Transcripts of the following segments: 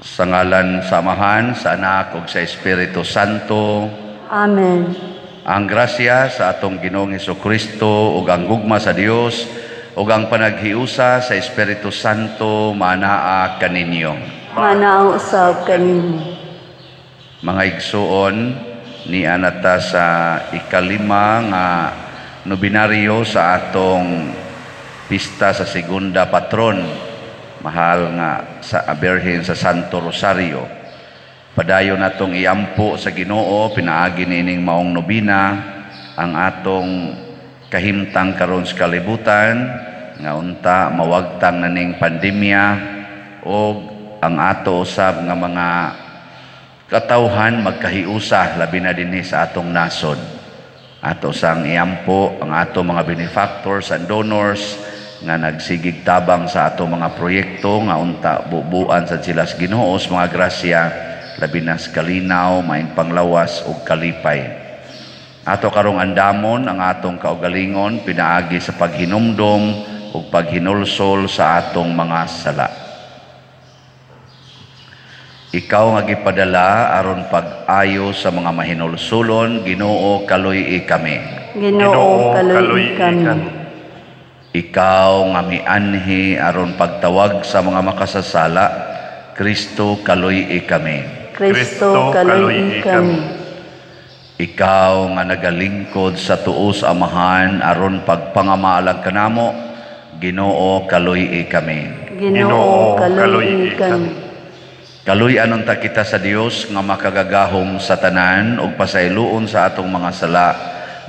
Sa ngalan sa Amahan, sa Anak ug sa Espiritu Santo. Amen. Ang grasya sa atong Ginoong Kristo ug ang gugma sa Dios ug ang panaghiusa sa Espiritu Santo maanaa kaninyo. Manao usab kaninyo. Mga igsuon, nia na ta sa ikalima nga nobinaryo sa atong pista sa Segunda Patron, mahal nga sa Birhen sa Santo Rosario. Padayon natong iampo sa Ginoo pinaagi niining maong nobina ang atong kahimtang karon sa kalibutan nga unta mawagtang na ning pandemya og ang ato usab nga mga katawhan magkahiusa, labi na dinhi sa atong nasod. Ato sang iampo ang ato mga benefactors and donors nga nagsigig tabang sa ato mga proyekto nga unta bubuan sad sila sa Ginoo sa mga grasya, labi na sa kalinaw, maayong panglawas ug kalipay. Ato karong andamon ang atong kaugalingon pinaagi sa paghinumdom ug paghinulsol sa atong mga sala. Ikaw nga gipadala aron pag-ayo sa mga mahinulsulon, Ginoo, kaluy-i kami. Ginoo, kaluy-i kami. Ikaw nga mianhi aron pagtawag sa mga makasasala, Kristo, kaluy-i kami. Kristo, kaluy-i kami. Ikaw nga nagalingkod sa tuo sa Amahan aron pagpangamaalag kanamo, Ginoo, kaluy-i kami. Ginoo, kaluy-i kami. Kaluy-an unta kita sa Dios nga makagagahom sa tanan ug pasayloon sa atong mga sala.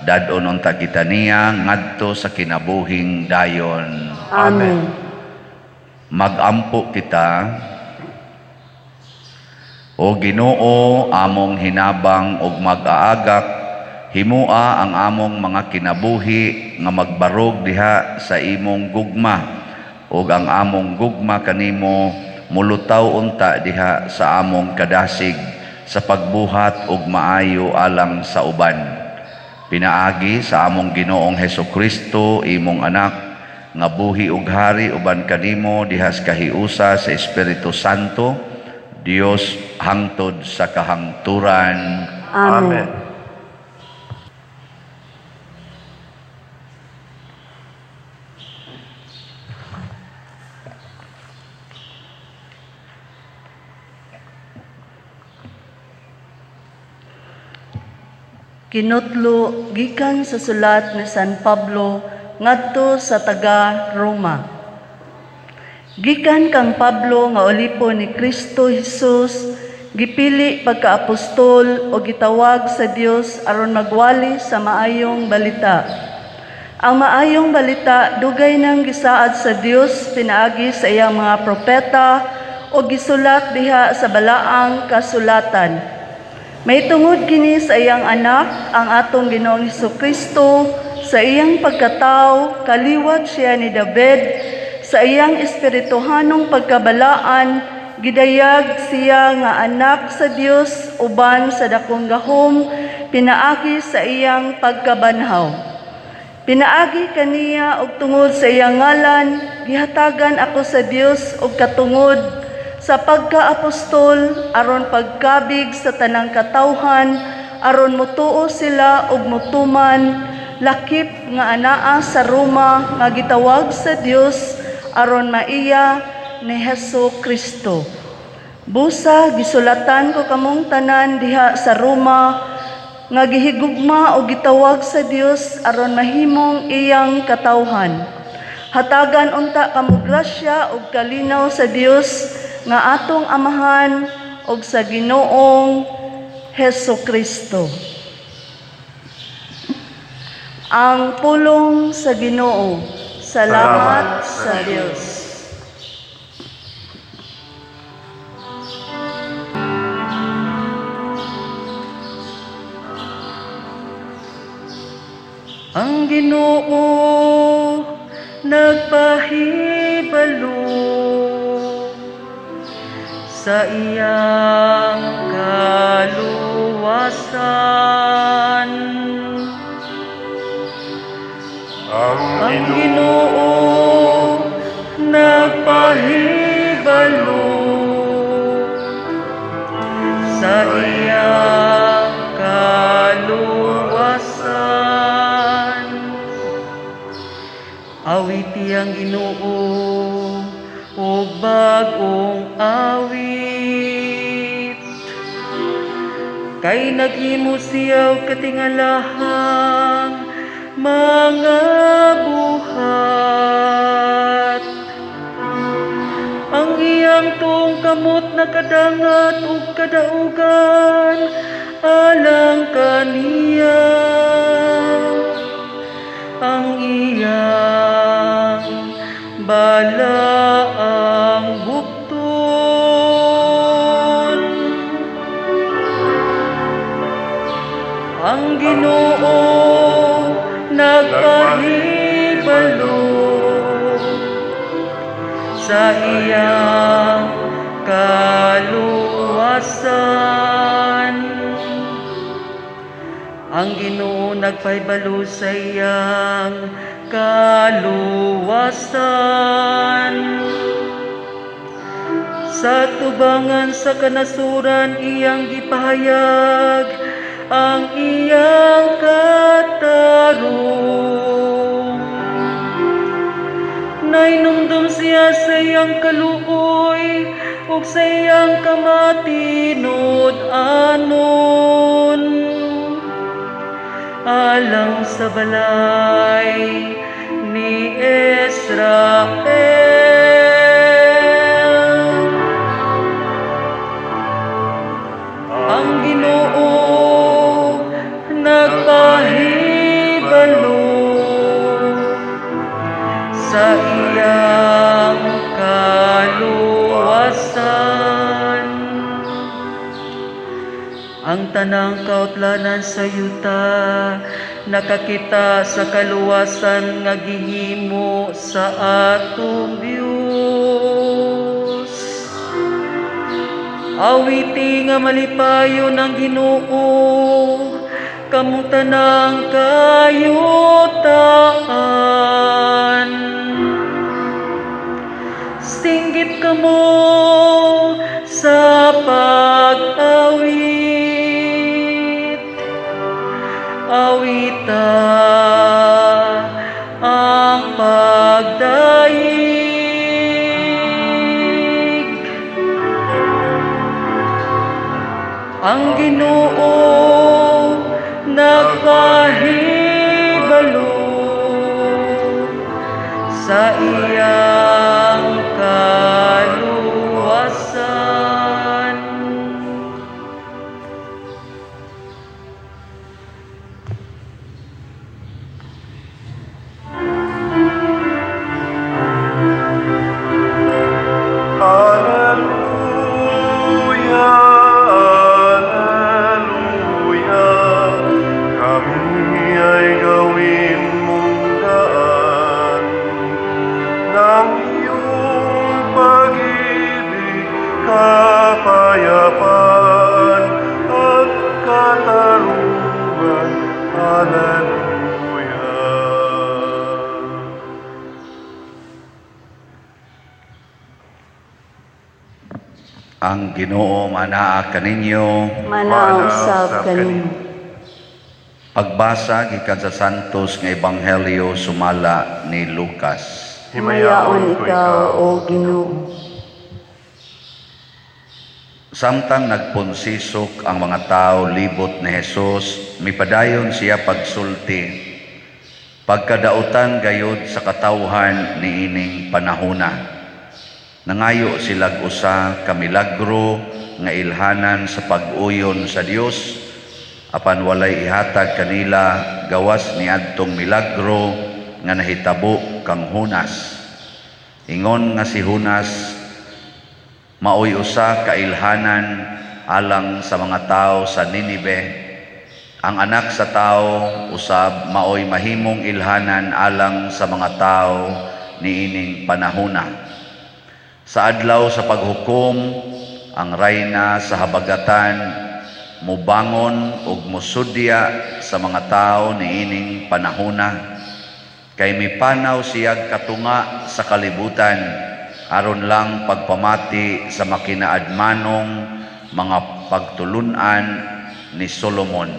Dad-on unta kita niya ngadto sa kinabuhing dayon. Amen. Magampo kita. O Ginoo, among hinabang ug mag-aagak, himua ang among mga kinabuhi nga magbarog diha sa imong gugma ug ang among gugma kanimo mulutaw unta diha sa among kadasig sa pagbuhat og maayo alang sa uban. Pinaagi sa among Ginoong Hesus Kristo, imong anak, nga buhi ug hari uban kanimo diha sa kahiusa sa Espiritu Santo, Dios hangtod sa kahangturan. Amen. Kinutlo gikan sa sulat ni San Pablo ngadto sa taga Roma. Gikan kang Pablo nga ulipon ni Kristo Jesus, gipili pagkaapostol o gitawag sa Dios aron magwali sa maayong balita. Ang maayong balita dugay nang gisaad sa Dios pinaagi sa iyang mga propeta o gisulat diha sa balaang kasulatan. May tungod kini sa iyang anak, ang atong Ginoong Kristo, sa iyang pagkatao, kaliwat siya ni David, sa iyang espirituhanong pagkabalaan, gidayag siya nga anak sa Dios uban sa dakong gahom, pinaagi sa iyang pagkabanhaw. Pinaagi kaniya og tungod sa iyang ngalan, gihatagan ako sa Dios og katungod sa pagkaapostol aron pagkabig sa tanang katawhan, aron mutuo sila og mutuman, lakip nga anaa sa Roma nga gitawag sa Dios aron maiya ni Hesus Kristo. Busa gisulatan ko kamong tanan diha sa Roma nga gihigugma o gitawag sa Dios aron mahimong iyang katawhan. Hatagan unta kamo grasya ug kalinaw sa Dios nga atong Amahan ug sa Ginoong Hesus Kristo. Ang pulong sa Ginoo. Salamat sa Dios. Ang Ginoo nagpahibalo sa iyang kaluwasan. Ang Ang Ginoo nagpahibalo Kay naghimo siya og katingalahang mga buhat. Ang iyang tuong kamot nakadangat og kadaugan alang kaniya. Ang iyang balaang bukton. Ang Ginoo nagpahibalo sa iyang kaluwasan. Ang Ginoo nagpahibalo sa iyang kaluwasan. Sa tubangan sa kanasuran, iyang gipahayag ang iyang katarong. Nahinumdom siya sa iyang kaluoy ug sa iyang kamatinud-anon alang sa balay ni Israel. Ang Ginoo nagpahibalo sa iyang kaluwasan. Ang tanang kautlanan sa yuta nakakita sa kaluwasan nga gihimo sa atong Dios. Awiti nga malipayon ang Ginoo, kamong tanang kayutaan. Singgit kamo sa pag-awit. Awita ang pagdayeg. Ang Ginoo nagpahibalo sa iyang kaluwasan. Alleluia, Alleluia, kami ay gawin mong daan ng iyong pag-ibig, kapayapaan at katarungan. Alleluia. Ang Ginoo manaa kaninyo. Manaa usab kanimo. Pagbasa gikan sa Santos nga Ebanghelyo sumala ni Lucas. Himayaon ikaw, O Ginoo. Samtang nagponsisok ang mga tao libot ni Jesus, mipadayon siya pagsulti. Pagkadautan gayod sa katawhan niining panahona. Nangayo silag usa ka milagro nga ilhanan sa pag-uyon sa Dios, apan walay ihatag kanila gawas niadtong milagro nga nahitabo kang Jonas. Ingon nga si Jonas maoy usa ka ilhanan alang sa mga tao sa Ninive. Ang anak sa tao usab maoy mahimong ilhanan alang sa mga tao niining panahona. Sa adlaw sa paghukom, ang rayna sa habagatan mubangon ug musudya sa mga tao niining panahona. Kay mipanaw siyag katunga sa kalibutan aron lang pagpamati sa makinaadmanong mga pagtulun-an ni Solomon.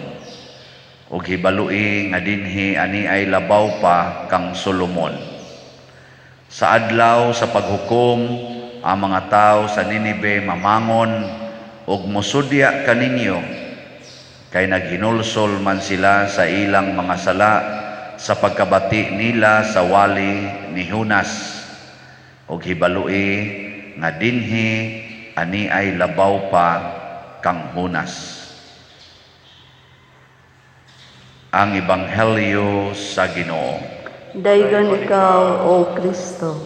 Ug hibaloi nga dinhi ani ay labaw pa kang Solomon. Sa adlaw sa paghukom, ang mga tao sa Ninive mamangon ug mosudya kaninyo, Kay naghinulsol man sila sa ilang mga sala sa pagkabati nila sa wali ni Jonas. Og hibaloi nga dinhi ani ay labaw pa kang Jonas. Ang Ebanghelyo sa Ginoo. Daygon ikaw, O Kristo.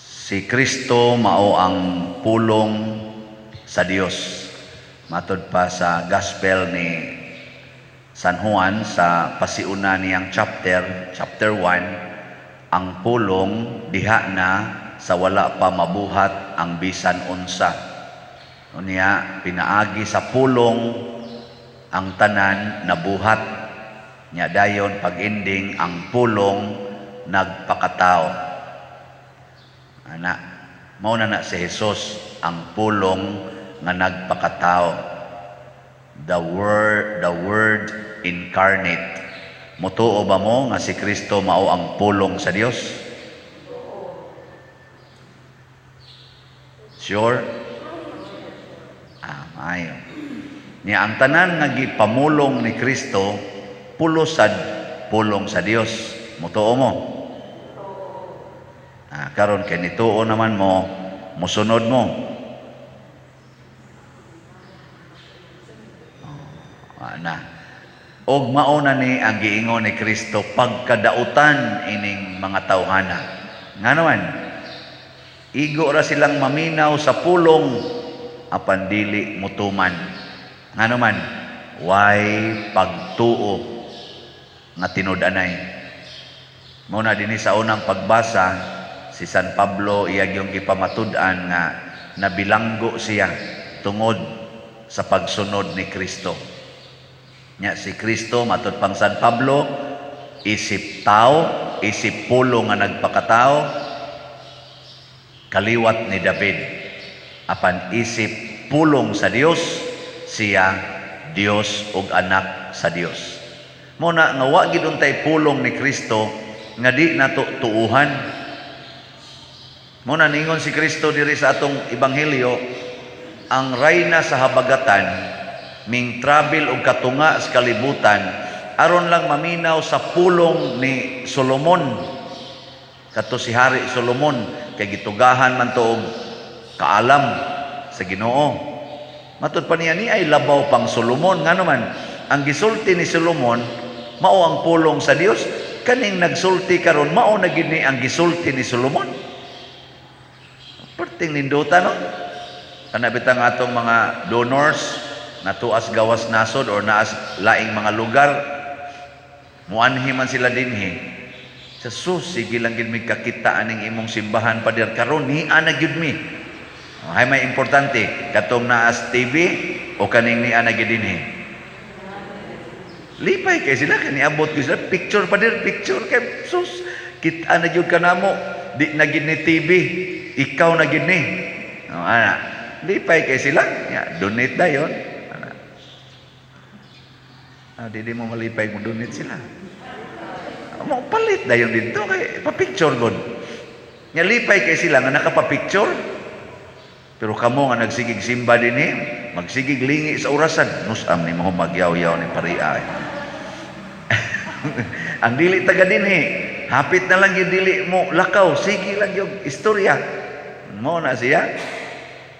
Si Kristo mao ang pulong sa Dios. Matod pa sa Gospel ni San Juan sa pasiuna niyang chapter, chapter 1, ang pulong diha na sa wala pa mabuhat ang bisan unsa. Unya pinaagi sa pulong ang tanan nabuhat. Nya dayon pag-ending ang pulong nagpakatao. Ana, mao na na si Jesus ang pulong nga nagpakatao. The word incarnate. Mutuo ba mo nga si Kristo mao ang pulong sa Dios? Sure? Ah, maayo. Niya ang tanan nga gipamulong ni Kristo pulosad pulong sa Dios. Mutuo mo? Ah, karon kay nituo naman mo, musunod mo. Oh, ana. Og mao na ni ang giingon ni Kristo pagkadautan ining mga tawhana. Ngano man? Igo ra silang maminaw sa pulong apan dili mutuman. Ngano man? Way pagtuo nga tinud-anay. Mao na dinhi sa unang pagbasa si San Pablo iya gyung gipamatud-an nga nabilanggo siya tungod sa pagsunod ni Kristo. Nya si Kristo matud pang San Pablo isip tao, isip pulo nga nagpakatao, kaliwat ni David. Apan isip pulong sa Dios, siya Dios ug anak sa Dios. Mao na nga wa gid untay pulong ni Kristo nga di nato tuuhan. Mao na ningon si Kristo diri sa atong ebanghelyo, ang rayna sa habagatan ming travel og katunga sa kalibutan aron lang maminaw sa pulong ni Solomon. Kato si Hari Solomon kay gitugahan man to og kaalam sa Ginoo. Matud pa niya ni ay labaw pang Solomon. Ngano man ang gisulti ni Solomon mao ang pulong sa Dios, kaning nagsulti karon mao na gid ni ang gisulti ni Solomon. Perting nindota, no? Kana bitang atong mga donors natuas gawas nasod or naas laing mga lugar, muanhi man sila dinhi. Sa sus, sige lang gid mi kakita aning imong simbahan, pader, karon niya na gyud mi. Hay may importante katong naas TV o kaning niya na gyud dinhi. Lipay kay sila kay niabot gyud sila picture, pader, picture kay sus, kita na gyud kanamo, di na gyud ni TV, ikaw na gyud ni. Oh, ana, lipay kay sila ya, donate dayon. Ana. Ah, di mo malipay mo donate sila. Mo palit dayon didto kay pa-picture gud. Nya lipay kay sila nga nakapa-picture. Pero kamo nga nagsigig simba dinhi, magsigig lingi sa orasan, nusam ni mo magyaw-yaw ni paria. Ang dili taga dinhi, hapit na lang yung dili mo lakaw, sige lang yung istorya. Mo na siya.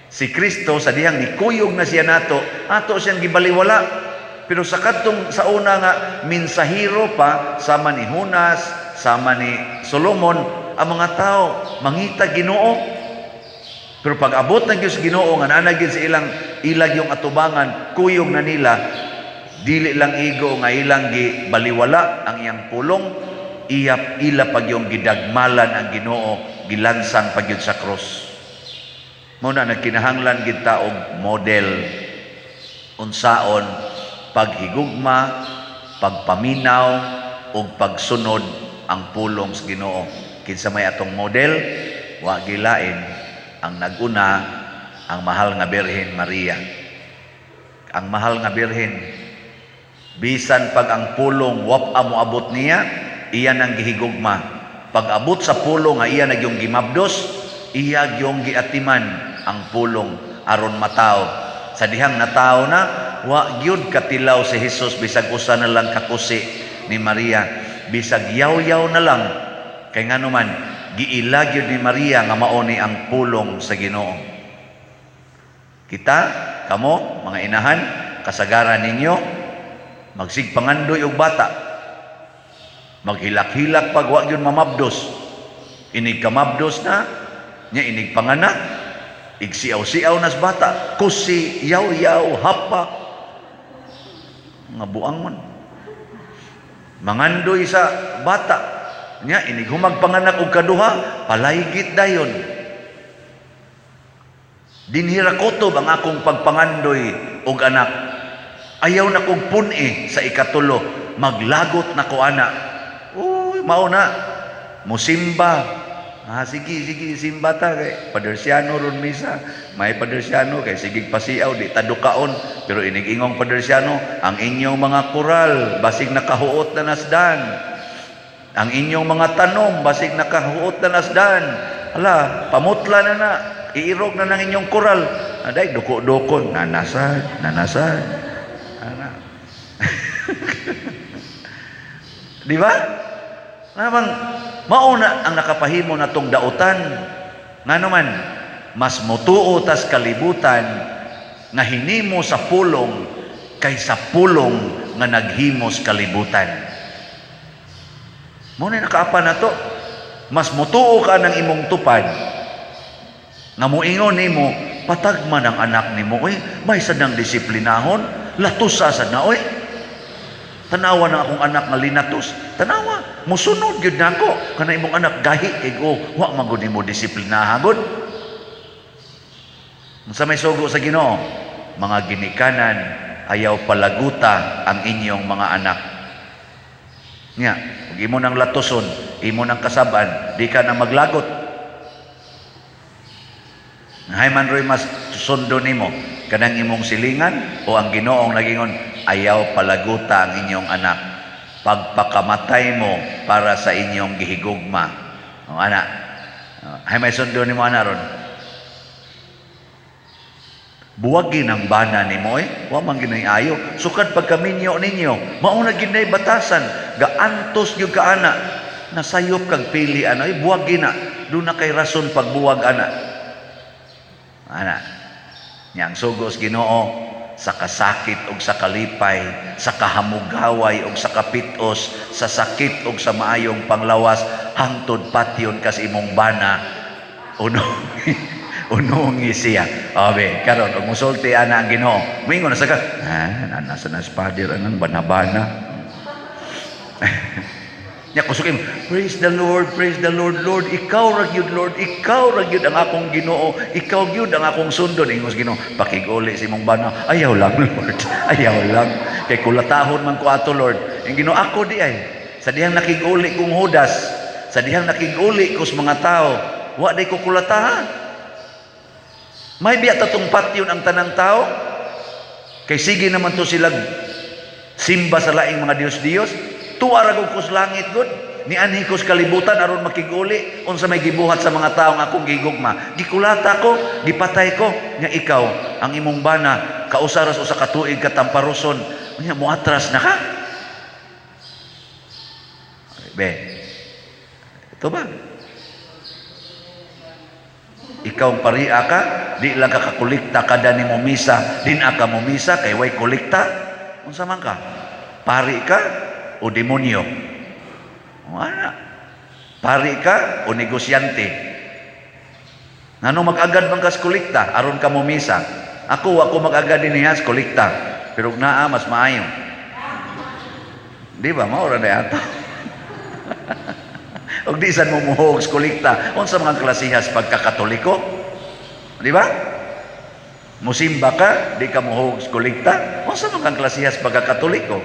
Si Kristo sa dihang nikuyog na siya nato, ato siyang gibaliwala. Pero sa kadtong sa una nga mensahero pa sama ni Jonas, sama ni Solomon, ang mga tao mangita Ginoo. Pero pag abot na gyud sa Ginoo nga naa na gyud sa ilang ilag yung atubangan, kuyog na nila, dili lang igo nga ilang gibaliwala ang iyang pulong, iya ila pag yung gidagmalan ang Ginoo, gilansang pag yun sa krus. Mao na nagkinahanglan gid ta og model unsaon paghigugma, pagpaminaw ug pagsunod ang pulong sa Ginoo. Kinsa may atong model? Wa gilain ang naguna, ang mahal nga Birhen Maria. Ang mahal nga Birhen, bisan pag ang pulong wap moabot niya, iya nang gihigugma. Pag abot sa pulong nga iya nagyong gimabdos, iya gyung giatiman ang pulong aron matawo. Sa dihang natawo na, wa gyud katilaw si Jesus bisag usa na lang kakusi ni Maria, bisag yaw-yaw na lang, kay ngano man giila gyud ni Maria nga mao ni ang pulong sa Ginoo. Kita, kamo, mga inahan, kasagaran ninyo magsigpangandoy og bata, maghilak-hilak pag wa gyud mamabdos. Inig kamabdos na nya, inig panganak, igsiaw-siaw nas bata, kusi, yaw-yaw, hapak, nga buang man. Mangandoy sa bata nya, inig humag panganak og kaduha, palaygit dayon. Dinhi ra kutob ang akong pagpangandoy og anak. Ayaw na kong pun-i sa ikatulo, maglagot na ko ana. Uy, mao na. Musimba. Ah, sige, sige, simba ta kay Padersiano ron misa. May Padersiano kay sige pasiaw, di ta dukaon, pero inig ingong Padersiano, "Ang inyong mga koral basig nakahuot na nasdan. Ang inyong mga tanom basig nakahuot na nasdan. Ala, pamutla na na, iirog na ng inyong koral." Aday, duko-duko, nanasad, nanasad. Ana. Di ba? Namang mauna ang nakapahimo na tong dautan. Ngano man, mas mutuo tas kalibutan nga hinimo sa pulong kaysa pulong nga naghimos kalibutan. Mao na nakaapa na to. Mas mutuo ka ng imong tupad nga moingon nimo, "Patagman ang anak nimo oy, may sad nang disiplinahon, latusa sad na oy. Tanawa na akong anak nga linatos. Tanawa, musunod gyud nako kana imong anak gahi kay go, wa man gud nimo disiplinaha gud." Unsa may sugo sa Ginoo? "Mga ginikanan, ayaw palaguta ang inyong mga anak." Nya, ug imo nang latuson, imo nang kasaban, di ka na maglagot. Hay man roy mas sundo nimo, kanang imong silingan o ang Ginoong nagingon, "Ayaw palaguta ang inyong anak. Pagpakamatay mo para sa inyong gihigugma." O ana. Hay may sundo nimo ana ron. Buwagin ang bana nimo eh. Wa man ginay ayo. Sukad pagkaminyo ninyo, mao na gid batasan, gaantos gyud ka ana. Nasayop kag pili ano, eh, buwagin na. Doon na kay rason pagbuwag ana. Ana. Nya ang sugos Ginoo sa kasakit ug sa kalipay, sa kahamugaway ug sa kapitos, sa sakit ug sa maayong panglawas, hangtod patyon kas imong bana, uno unungi siya. Abe, karon ug musulti ana ang Ginoo. Moingon na sa ka, "Ah, nasa na father anang bana-bana." Nya kusukin, "Praise the Lord, praise the Lord, Lord, ikaw ra gyud, Lord, ikaw ra gyud ang akong Ginoo, ikaw gyud ang akong sundon." Ingos Ginoo, "Pakig-uli sa imong bana." "Ayaw lang, Lord, ayaw lang. Kay kulatahon man ko ato, Lord." Ang Ginoo, "Ako di ay. Sa dihang nakig-uli kong Judas, sa dihang nakig-uli ko sa mga tao, wa day ko kulatahan. May biya tatong patyon ang tanang tao? Kay sige naman to sila simba sa laing mga Diyos-Diyos. Tuwa ra gud ko sa langit gud. Nianhi ko sa kalibutan aron makig-uli unsa may gibuhat sa mga tawo nga akong gigugma. Gikulata ko, gipatay ko nya ikaw ang imong bana kausa ra sa usa ka tuig katamparuson. Unya muatras na ka." Be. Ito ba? Ikaw paria ka, di lang ka kakolekta kada nimo misa, din ka mo misa kay way kolekta. Unsa man ka? Pari ka o demonyo? Wala. Pari ka o negosyante? Ngano mag-agad man kas kolekta aron ka mo misa? Ako ako mag-agad din niya sa kolekta. Pero naa mas maayo. Di ba? Mao ra na ato. Ug di sad mo muhog sa kolekta, unsa mga klasihas pagkakatoliko? Di ba? Musimba ka, di ka muhog sa kolekta, unsa mga klasihas pagkakatoliko?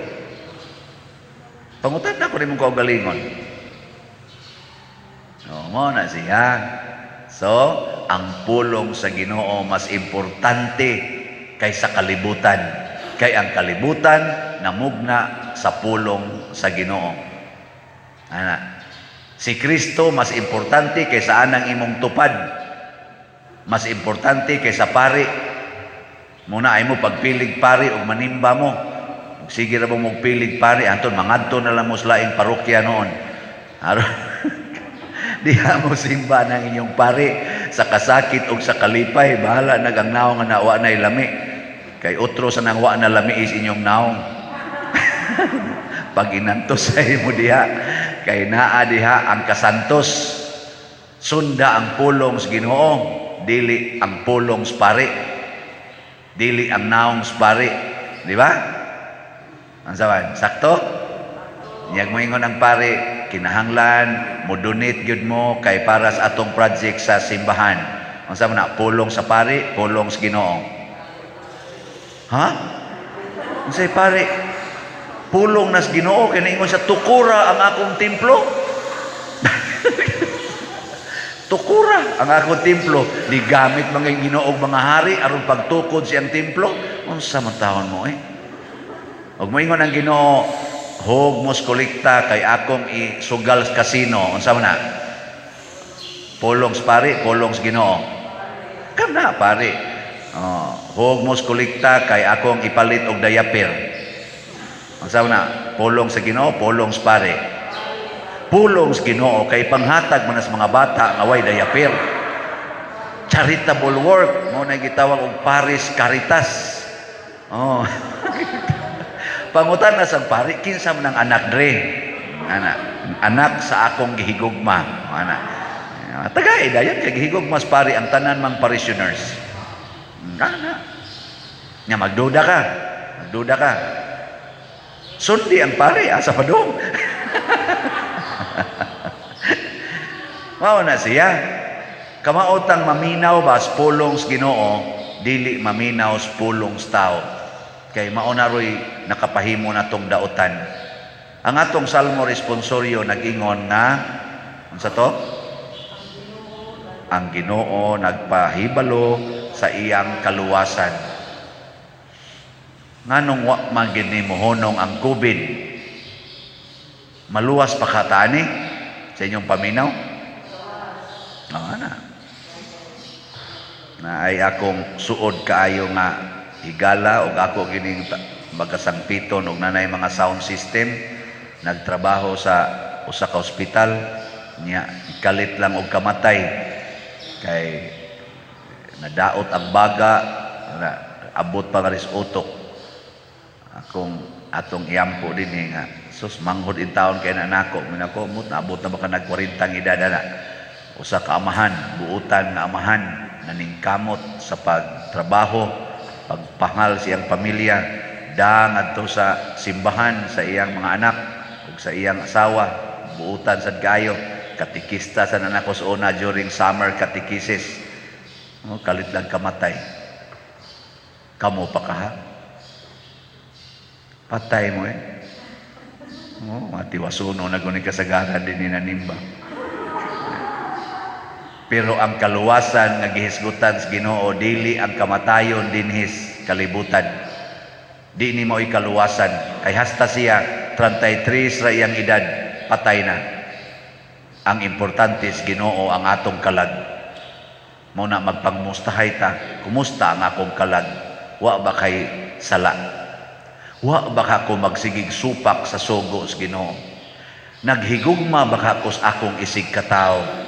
Pangutan na ko nimong kaugalingon. No, mo na siya. So, ang pulong sa Ginoo mas importante kaysa kalibutan. Kay ang kalibutan namugna sa pulong sa Ginoo. Ana. Si Kristo mas importante kaysa anang imong tupad. Mas importante kaysa pari. Muna ay mo pagpilig pari og manimba mo. Sige ra mo magpilig pari, anton mangadto na lang mo sa laing parokya noon. Aron diha mo simba ng inyong pari sa kasakit o sa kalipay, bahala nag ang naong nga nawa na lami. Kay otro sa nang wa na lami is inyong naong. Pag inantos sa imo diha, kay naa diha ang kasantos. Sunda ang pulong sa Ginoo, dili ang pulong sa pari. Dili ang naong sa pari, di ba? Ang saban, sakto? Niyag mo ingon ang pari, kinahanglan mo donate gyud mo kay para sa atong project sa simbahan. Ang sa na pulong sa pari, pulong sa Ginoo. Ha? Unsay pari? Pulong nas Ginoo kay niingon sa tukura ang akong templo. Tukura ang akong templo. Ni gamit mga Ginoo og mga hari aron pagtukod siyang templo. Unsa man taon mo eh? Og moingon ang Ginoo, hog mos kolekta kay akong isugal sa kasino. Unsa man na? Pulong sa pari, pulong sa Ginoo. Kana pari. Oh, hog mos kolekta kay akong ipalit og diaper. Unsa man na? Pulong sa Ginoo, pulong sa pari. Pulong sa Ginoo kay panghatag man sa mga bata nga way diaper. Charitable work mo na gitawag og Paris Caritas. Oh. Pangutan na sa pari, kinsa man ang anak dre? Ana, anak sa akong gihigugma. Ana. Tagay dayon kay gihigugma sa pari ang tanan mang parishioners. Ana. Nya magduda ka. Magduda ka. Sundi ang pari asa pa dong. Mao na siya. Kamaotang maminaw ba sa pulong sa Ginoo, dili maminaw sa pulong sa tao. Kay mao na ro'y nakapahimo natong daotan. Ang atong Salmo responsorio nag-ingon nga unsa to? Ang Ginoo nagpahibalo sa iyang kaluwasan. Nganong wa man gid nimo honong ang COVID? Maluwas pa ka tani sa inyong paminaw? Oh, ana. Na ay akong suod kaayo nga higala og ako gining magasangpiton og nanay mga sound system, nagtrabaho sa usa ka ospital niya, kalit lang og kamatay kay nadaot ang baga na, abot pa nga ris utok. Akong atong iampo dinhi nga sus, manghod in taon kay na nako minako mut naabot na baka nag 40 edad na, usa ka amahan, buutan nga amahan, naningkamot sa pagtrabaho, pagpangal siyang pamilya, da ngadto sa simbahan sa iyang mga anak ug sa iyang asawa, buutan sad kaayo, katikista sa nanako sa una during summer catechesis. Oh, kalit lang kamatay. Kamo pa kaha? Patay mo eh. Oh, matiwasuno na guni kasagaran din ni nanimba. Pero ang kaluwasan nga gihisgutan sa Ginoo dili ang kamatayon dinhis kalibutan. Di ni mao'y kaluwasan kay hasta siya 33 ra iyang edad, patay na. Ang importante sa Ginoo ang atong kalag. Mao na magpangmustahay ta, kumusta ang akong kalag? Wa ba kay sala? Wa ba ka ko magsigig supak sa sugo sa Ginoo? Naghigugma ba ka ko sa akong isig katawo?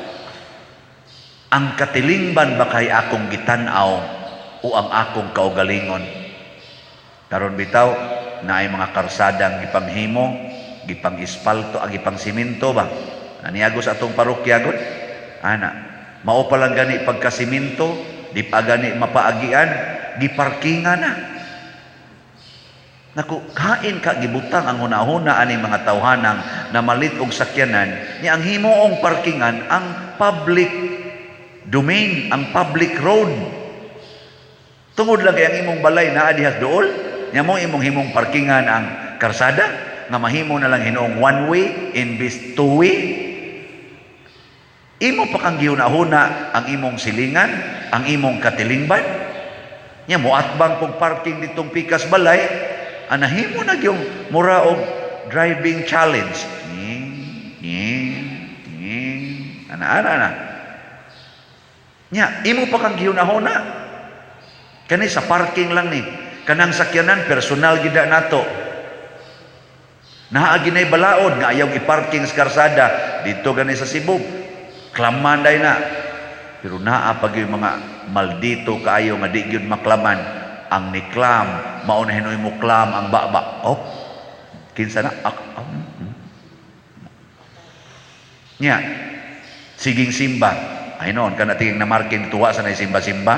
Ang katilingban ba kay akong gitan-aw o ang akong kaugalingon? Karon bitaw naay mga karsadang gipanghimo, gipang-espalto, ang gipang-simento ba? Naniago sa atong parokya gud? Ana, mao pa lang gani pagkasiminto, di pa gani mapaagian, giparkingan na. Naku, kain ka gibutang ang hunahuna ani mga tawhanang namalit og sakyanan ni ang himuong parkingan ang public domain, ang public road. Tungod lang kay ang imong balay naa diha dool, nya mo imong himong parkingan ang karsada nga mahimo na lang hinuong one way imbis two way. Imo pa kang gihuna-huna ang imong silingan, ang imong katilingban. Nya moatbang kog parking ditong pikas balay, anahimo na gyung mura og driving challenge. Ana ana na. Nya, imo pa kang gihunahuna. Kani sa parking lang ni. Kanang sakyanan personal gid nato. Naa ginay balaod nga ayaw i-parking sa karsada dito gani sa Cebu. Klaman day na. Pero naa pa gyud mga maldito kaayo nga di gyud maklaman ang niklam, mao na hinuoy mo klam ang baba. Oh. Kinsa na? Ah, ah. Nya, siging simba. Ay noon, kana tingin na marking tuwa sa na simba-simba.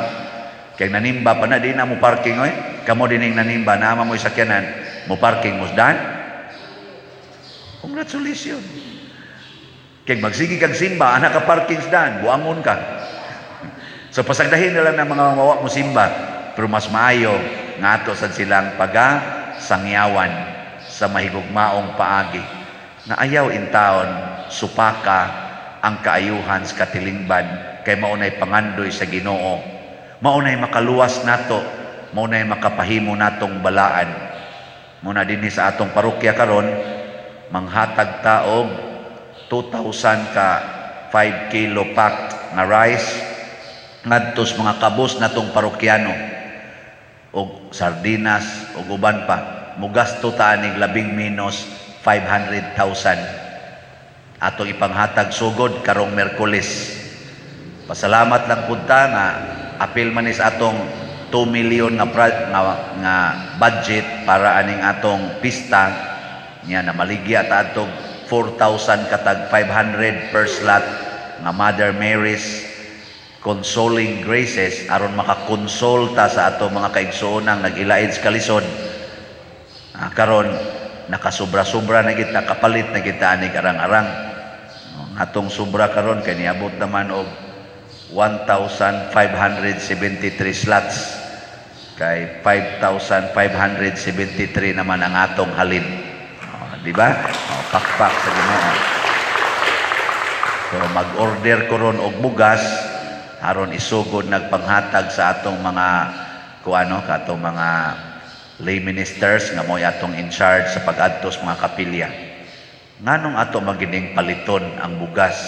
Kay nanimba pa na, di na mo parking oy. Kamo dining nanimba, naama mo sakyanan, mo parking mo dan. Congratulations. Kay magsige kag simba, ana ka parking dan, buangon ka. So pasagdahin na lang ng mga mawa mo simba, pero mas maayo nga ato sad silang paga sangyawan sa mahigugmaong paagi. Na ayaw intaon supaka ang kaayuhan sa katilingban kay maunay pangandoy sa Ginoo. Maunay makaluwas nato, maunay makapahimo natong balaan. Muna dinhi sa atong parokya karon manghatag ta og 2,000 ka 5 kilo pack nga rice ngadto sa mga kabus natong parokyano og sardinas og uban pa. Mugasto ta anig labing menos 500,000 atong ipanghatag sugod karong Merkules. Pasalamat lang pud ta nga apil man ni sa atong 2 million nga budget para aning atong pista niya na maligya ta atong 4,000 katag 500 per slot nga Mother Mary's Consoling Graces aron makakonsol ta sa atong mga kaigsuonang nag-ilaid sa kalisod. Ah, karon nakasubra-sobra na kita, kapalit na kita anig arang-arang. No, atong sobra karon kay niabot naman og 1,573 slots kay 5,573 naman ang atong halin. Oh, di ba? Oh, pakpak sa Ginoo. So mag-order ko ron og bugas aron isugod nagpanghatag sa atong mga kuano, katong mga lay ministers nga mo'y atong in charge sa pag-adtos mga kapilya. Nganong ato magining paliton ang bugas?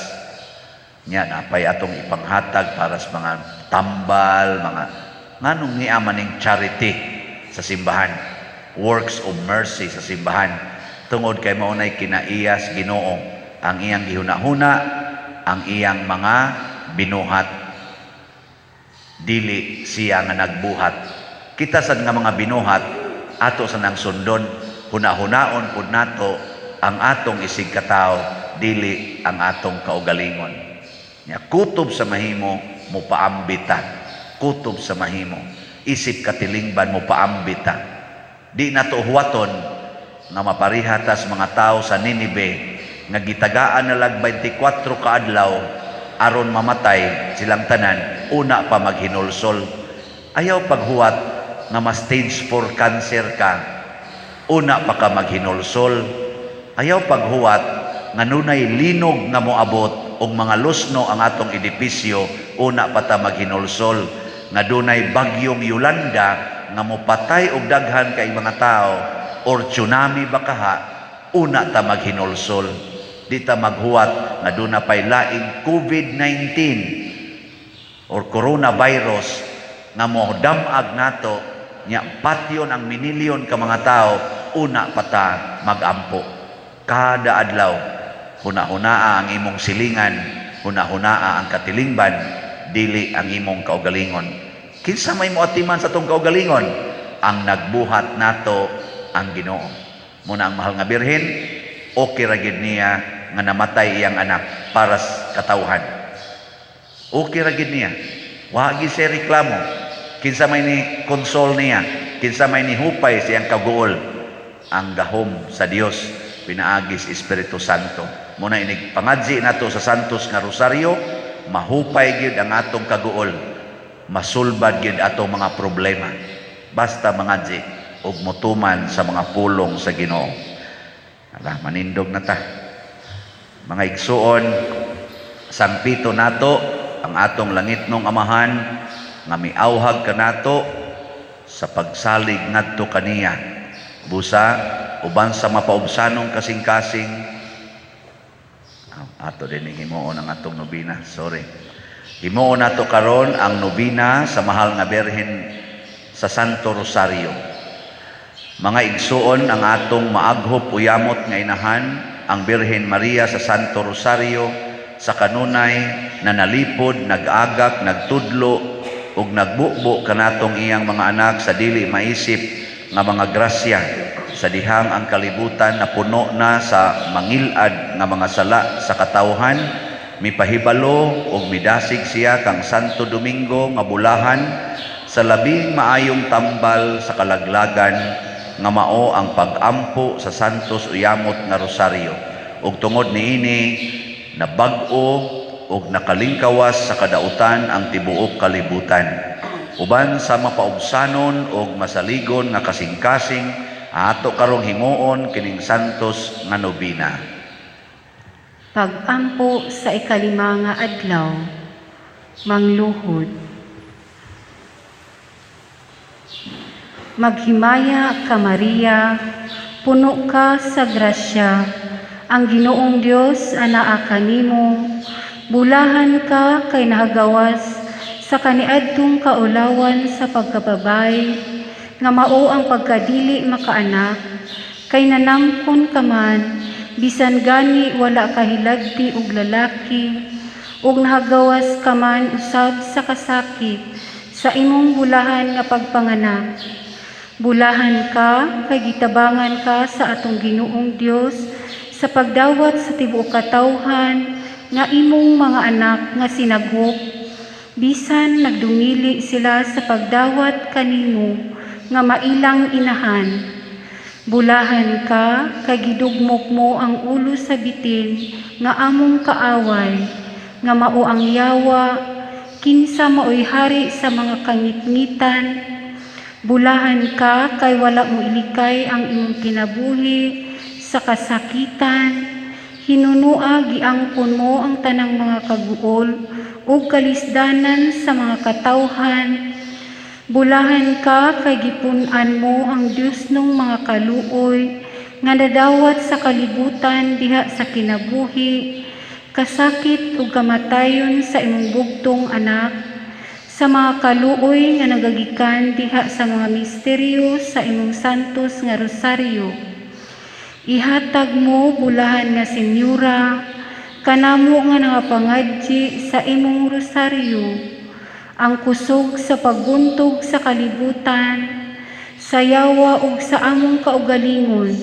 Nya napay atong ipanghatag para sa mga tambal, mga nganong niya maning charity sa simbahan, works of mercy sa simbahan, tungod kay mao nay kinaiyas Ginoo ang iyang gihunahuna, ang iyang mga binuhat. Dili siya nga nagbuhat. Kita sad nga mga binuhat ato sa nang sundon, hunahunaon pud nato ang atong isig katawo, dili ang atong kaugalingon. Nya kutob sa mahimo mo paambita, kutob sa mahimo isip katilingban mo paambita. Di nato huwaton nga mapariha tas mga tao sa Ninibe nga gitagaan na lag 24 ka adlaw aron mamatay silang tanan una pa maghinulsol. Ayaw paghuwat nga ma stage 4 cancer ka una pa ka maghinulsol. Ayaw paghuwat nga nunay linog nga moabot og mga lusno ang atong edipisyo una pa ta maghinulsol. Nga dunay bagyong Yolanda nga mopatay og daghan kay mga tao or tsunami bakaha una ta maghinulsol. Di ta maghuwat nga duna pay laing COVID-19 or coronavirus nga modamag nato nya patyon ang minilyon ka mga tao una pa ta magampo. Kada adlaw hunahunaa ang imong silingan, hunahunaa ang katilingban, dili ang imong kaugalingon. Kinsa may moatiman sa atong kaugalingon? Ang nagbuhat nato, ang Ginoo. Muna ang mahal nga Birhen, okay ra gid niya nga namatay iyang anak para sa katawhan. Okay ra gid niya. Wa gid siya reklamo. Kinsa may ni console niya, kinsa may ni hupay siyang kaguol? Ang gahom sa Dios pinaagi sa Espiritu Santo. Muna inig pangadzi nato sa Santos nga Rosaryo, mahupay gyud ang atong kaguol. Masulbad gyud atong mga problema. Basta mangadzi ug motuman sa mga pulong sa Ginoo. Ala, manindog na ta. Mga igsuon, sangpito nato ang atong langitnong Amahan nga miawhag kanato sa pagsalig ngadto kaniya. Busa uban sa mapaubsanong kasing-kasing. Ah, ato din himuon ang atong nobina. Sorry. Himuon nato karon ang nobina sa Mahal nga Birhen sa Santo Rosario. Mga igsuon, ang atong maaghop o yamot nga inahan, ang Birhen Maria sa Santo Rosario, sa kanunay na nalipod, nag-agak, nagtudlo ug nagbubo kanatong iyang mga anak sa dili maisip nga mga grasya sa dihang ang kalibutan na puno na sa mangilad nga mga sala sa katawhan, mipahibalo ug midasig siya kang Santo Domingo nga bulahan sa labing maayong tambal sa kalaglagan nga mao ang pag-ampo sa Santos Uyamot nga Rosaryo. Ug tungod niini, nabag-o ug nakalingkawas sa kadautan ang tibuok kalibutan. Uban sa mapaubsanon ug masaligon nga kasing-kasing, ato karong himuon kining Santos nga nobina. Pag-ampo sa 5 nga adlaw, mangluhod. Maghimaya ka, Maria, puno ka sa grasya, ang Ginoong Dios anaa kanimo, bulahan ka kay nahagawas sa kaniadtong kaulawan sa pagkababay, nga mao ang pagkadili makaanak, kay nanangkon ka man, bisan gani wala ka hilagti og lalaki, ug nahagawas ka man usab sa kasakit sa imong bulahan nga pagpanganak. Bulahan ka kay gitabangan ka sa atong Ginoong Dios sa pagdawat sa tibuok katawhan nga imong mga anak nga sinagop, bisan nagdungili sila sa pagdawat kanimo nga mailang inahan. Bulahan ka kay gidugmok mo ang ulo sa bitin nga among kaaway, nga mao ang yawa, kinsa maoy hari sa mga kangitngitan. Bulahan ka kay wala mo ilikay ang imong kinabuhi sa kasakitan. Hinunua giangkon mo ang tanang mga kaguol ug kalisdanan sa mga katawhan. Bulahan ka kay gipun-an mo ang Dios nung mga kaluoy nga nadawat sa kalibutan diha sa kinabuhi, kasakit ug kamatayon sa imong bugtong anak, sa mga kaluoy nga nagagikan diha sa mga misteryo sa imong santos nga rosaryo. Ihatag mo, bulahan nga Senyora, kanamo nga nangapangadyi sa imong rosaryo, ang kusog sa pagbuntog sa kalibutan, sa yawa ug sa among kaugalingon.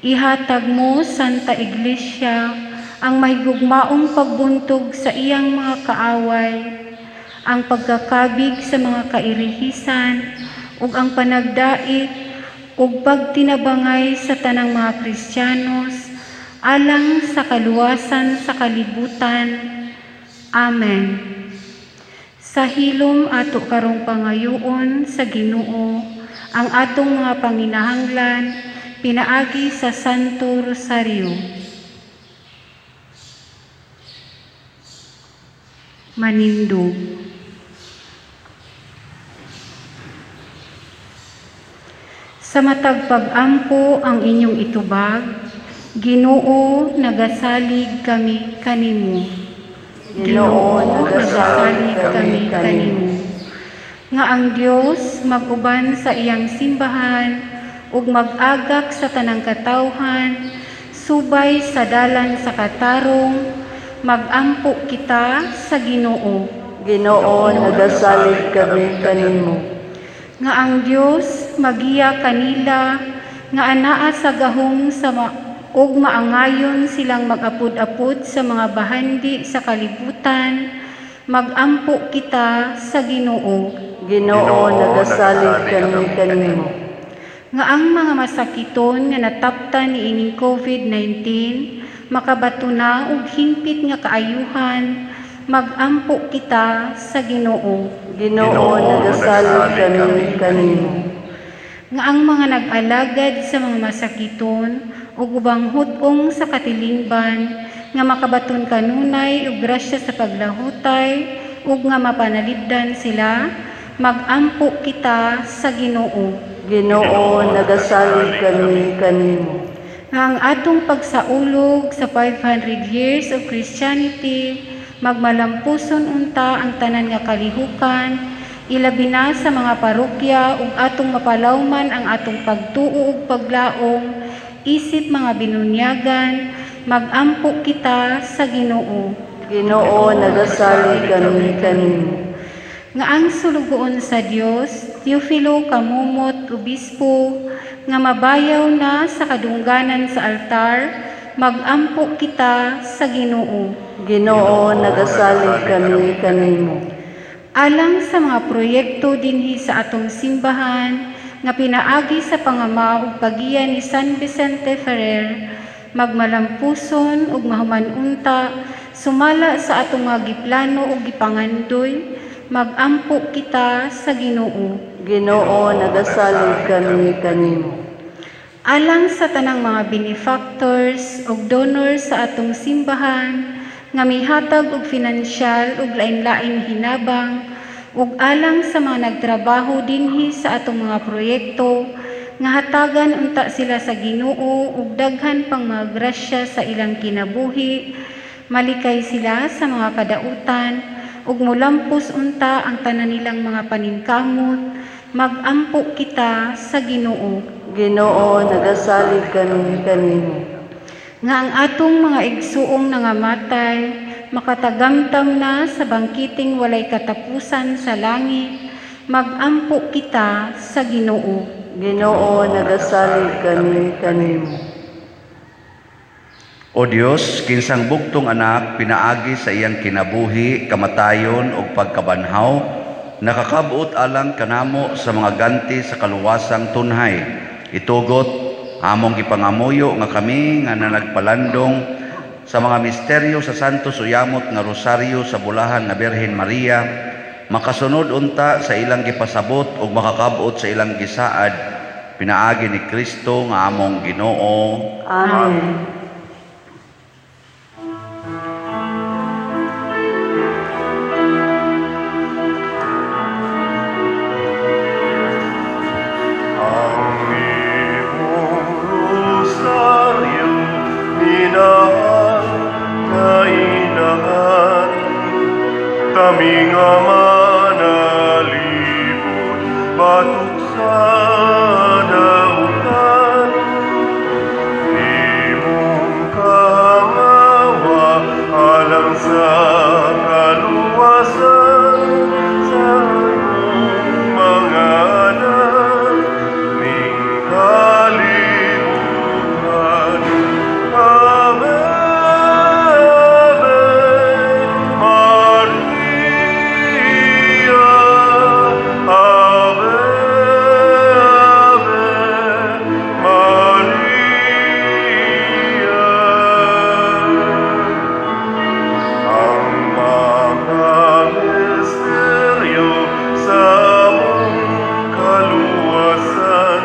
Ihatag mo, Santa Iglesia, ang mahigugmaong pagbuntog sa iyang mga kaaway, ang pagkakabig sa mga kairihisan, ug ang panagdait ug pagtinabangay sa tanang mga Kristiyanos alang sa kaluwasan sa kalibutan. Amen. Sa hilom ato karong pangayoon sa Ginoo ang atong mga panginahanglan pinaagi sa Santo Rosario. Manindog. Sa matag pag-ampo ang inyong itubag, Ginoo, nagasalig kami kanimo. Ginoo, nagasalig kami kanimo. Nga ang Dios mag-uban sa iyang simbahan ug mag-agak sa tanang katawhan, subay sa dalan sa katarong, mag-ampo kita sa Ginoo. Ginoo, nagasalig kami kanimo. Nga ang Dios magiya kanila nga anaa sa gahom sa ug maangayon silang mag-apod-apod sa mga bahandi sa kalibutan, mag-ampo kita sa Ginoo. Ginoo, nagasalig kami kanimo. Nga ang mga masakiton nga nataptan niining COVID-19 makabato na og hingpit nga kaayuhan, mag-ampo kita sa Ginoo. Ginoo, nagasalig kami kanimo. Nga ang mga nag-alagad sa mga masakiton ug ubang hut-ong sa katilingban nga makabaton kanunay ug grasya sa paglahutay ug nga mapanalipdan sila, mag-ampo kita sa Ginoo. Ginoo, nagasalig kami kanimo. Nga ang atong pagsaulog sa 500 years of Christianity Magmalampuson unta ang tanan nga kalihukan, ilabi na sa mga parokya, ug atong mapalawman ang atong pagtuo ug paglaom isip mga binunyagan, magampo kita sa Ginoo. Ginoo, nagasalig kami kanimo. Nga ang sulugoon sa Dios, Teofilo Camomot, Obispo, nga mabayaw na sa kadungganan sa altar, magampo kita sa Ginoo. Ginoo, nagasalig kami kanimo. Alang sa mga proyekto dinhi sa atong simbahan nga pinaagi sa pangama ug pagiya ni San Vicente Ferrer, magmalampuson ug mahuman unta sumala sa atong mga giplano ug gipangandoy, magampo kita sa Ginoo. Ginoo, nagasalig kami kanimo. Alang sa tanang mga benefactors ug donors sa atong simbahan nga mihatag og finansyal ug lain-lain hinabang, ug alang sa mga nagtrabaho dinhi sa atong mga proyekto, nga hatagan unta sila sa Ginoo og daghan pang mga grasya sa ilang kinabuhi, malikay sila sa mga kadautan ug mulampos unta ang tanan nilang mga paningkamot, magampo kita sa Ginoo. Ginoo, nagasalig kami kanimo. Nga ang atong mga igsuong nangamatay makatagamtam na sa bangkiting walay katapusan sa langit, magampo kita sa Ginoo. Ginoo, nagasalig kami kanimo. O Dios, kinsang bugtong anak pinaagi sa iyang kinabuhi, kamatayon ug pagkabanhaw, nakakabot alang kanamo sa mga ganti sa kaluwasang tunhay. Itugot among gipangamuyo nga kami nga nanagpalandong sa mga misteryo sa Santo Suyamot nga Rosaryo sa Bulahan nga Birhen Maria, makasunod unta sa ilang gipasabot ug makakabot sa ilang gisaad, pinaagi ni Kristo nga among Ginoo. Amen. Ang imong rosaryo, minahal nga inahan, kami nga manalibot, batok sa dautan. Imong kahangawa, alang sa kaluwasan, sa imong mga anak, ning kalibutan. Ave, Ave, Maria, Ave, Ave, Maria. Ang mga misteryo sa among kaluwasan,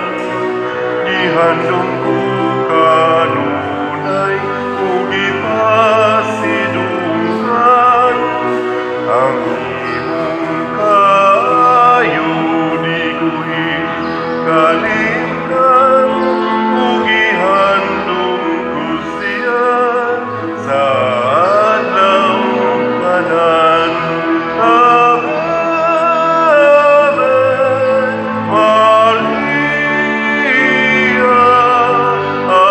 gihandom ko kanunay ug gipasidunggan. Ang imong kaayo di ko kalimtan, ug gihandom ko siya sa adlaw tanan. Ave, Ave, Maria, Ave, Ave,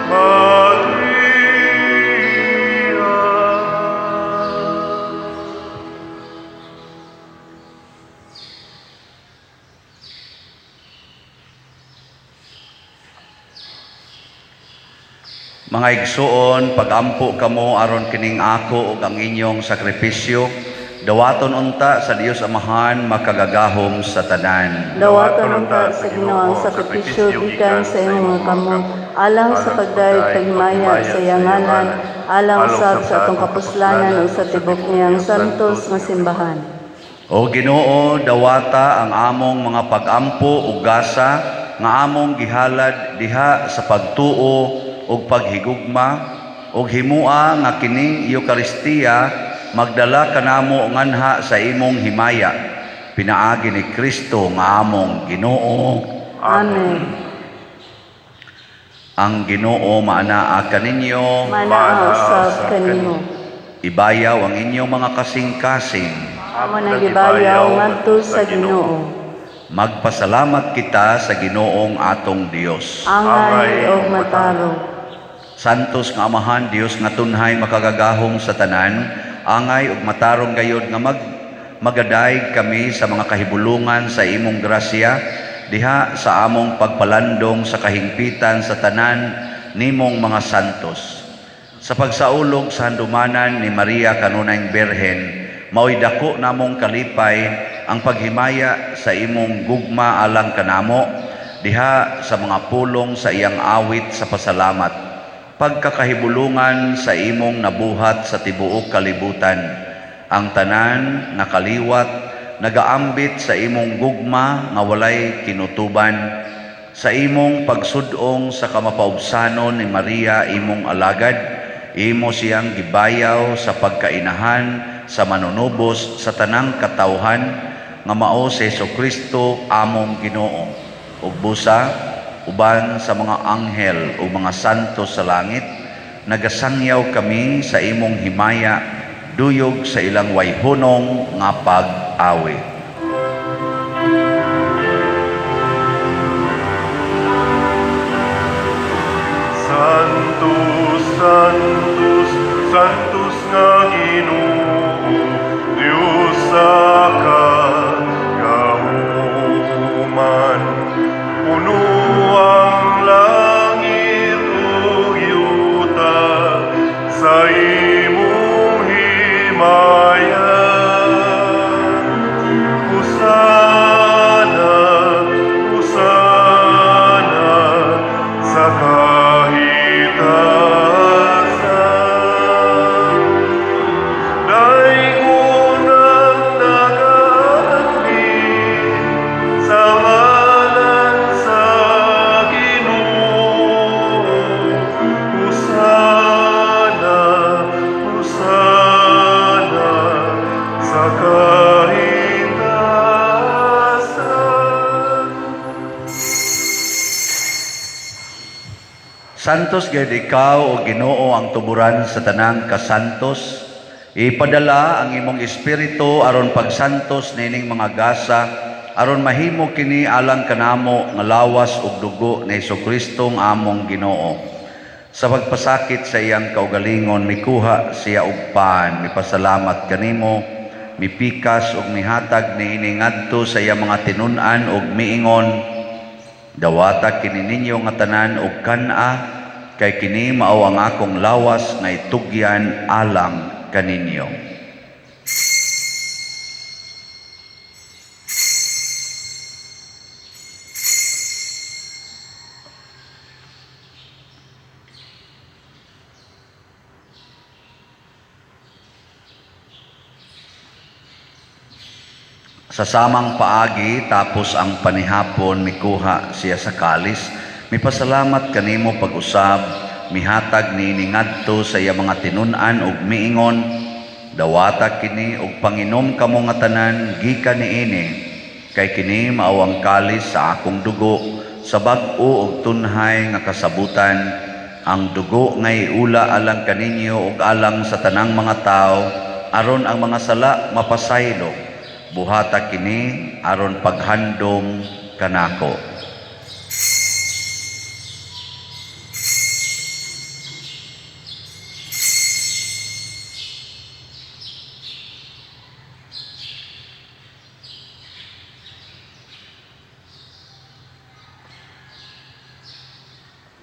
Maria. Mga igsuon, pagampo kamo aron kining ako ug ang inyong sakripisyo, dawaton unta sa Dios Amahan makagagahom sa tanan. Dawaton unta sa Ginoo ang sakripisyo gikan sa imong mga kamot, alang sa pagdayeg paghimaya sa iyang ngalan, alang usab sa atong kapuslanan ug sa tibok niyang santos nga simbahan. O Ginoo, dawata ang among mga pagampo ug gasa nga among gihalad diha sa pagtuo ug paghigugma, ug himua nga kining Eukaristiya magdala kanamo nganha sa imong himaya, pinaagi ni Kristo nga among Ginoo. Amen. Ang Ginoo maanaa kaninyo. Manaa usab kanimo. Ibayaw ang inyong mga kasing-kasing. Amo nang gibayaw ngadto sa Ginoo. Magpasalamat kita sa Ginoong atong Dios. Angay og matarong. Santos nga Amahan, Dios nga tunhay makagagahom sa tanan, angay ug matarong gayod nga magadayeg kami sa mga kahibulungan sa imong grasya diha sa among pagpalandong sa kahingpitan sa tanan nimong mga santos. Sa pagsaulog sa handumanan ni Maria kanunayng Birhen, mao'y dako namong kalipay ang paghimaya sa imong gugma alang kanamo diha sa mga pulong sa iyang awit sa pasalamat, pagkakahibulungan sa imong nabuhat sa tibuok kalibutan. Ang tanan nga kaliwat nagaambit sa imong gugma nga walay kinutuban, sa imong pagsud-ong sa kamapaubsanon ni Maria imong alagad, imo siyang gibayaw sa pagkainahan sa manunubos sa tanang katawhan nga mao si Hesukristo among Ginoo. Ug busa uban sa mga anghel ug mga santo sa langit, nagasangyaw kami sa imong himaya duyog sa ilang wayhunong nga pag-awit. Sanctus, Sanctus, Sanctus nga Ginoo, Dios sa kagahuman. Puno ang langit ug yuta sa imong himaya. Hosana, Hosana sa kahitasan. Daygon ang nagaanhi sa ngalan sa Ginoo. Hosana, Hosana sa kahitasan. Santos gayud ikaw, o Ginoo, ang tuburan sa tanang kasantos. Ipadala ang imong espiritu aron pagsantos nining mga gasa, aron mahimo kini alang kanamo nga lawas ug dugo ni Hesukristo nga among Ginoo. Sa pagpasakit sa iyang kaugalingon, mikuha siya og pan, mipasalamat kanimo, mipikas ug mihatag niini ngadto sa iyang mga tinun-an ug miingon: "Dawata kini ninyo nga tanan og kan-a, kay kini mao ang akong lawas nga itugyan alang kaninyo." Sa samang paagi, tapos ang panihapon, mikuha siya sa kalis, mipasalamat kanimo pag-usab, mihatag niini ngadto sa iya mga tinun-an ug miingon: "Dawata kini ug panginom kamo nga tanan gikan niini, kay kini mao ang kalis sa akong dugo sa bag-o ug tunhay nga kasabutan, ang dugo nga iula alang kaninyo ug alang sa tanang mga tawo aron ang mga sala mapasaylo. Buhata kini aron paghandom kanako."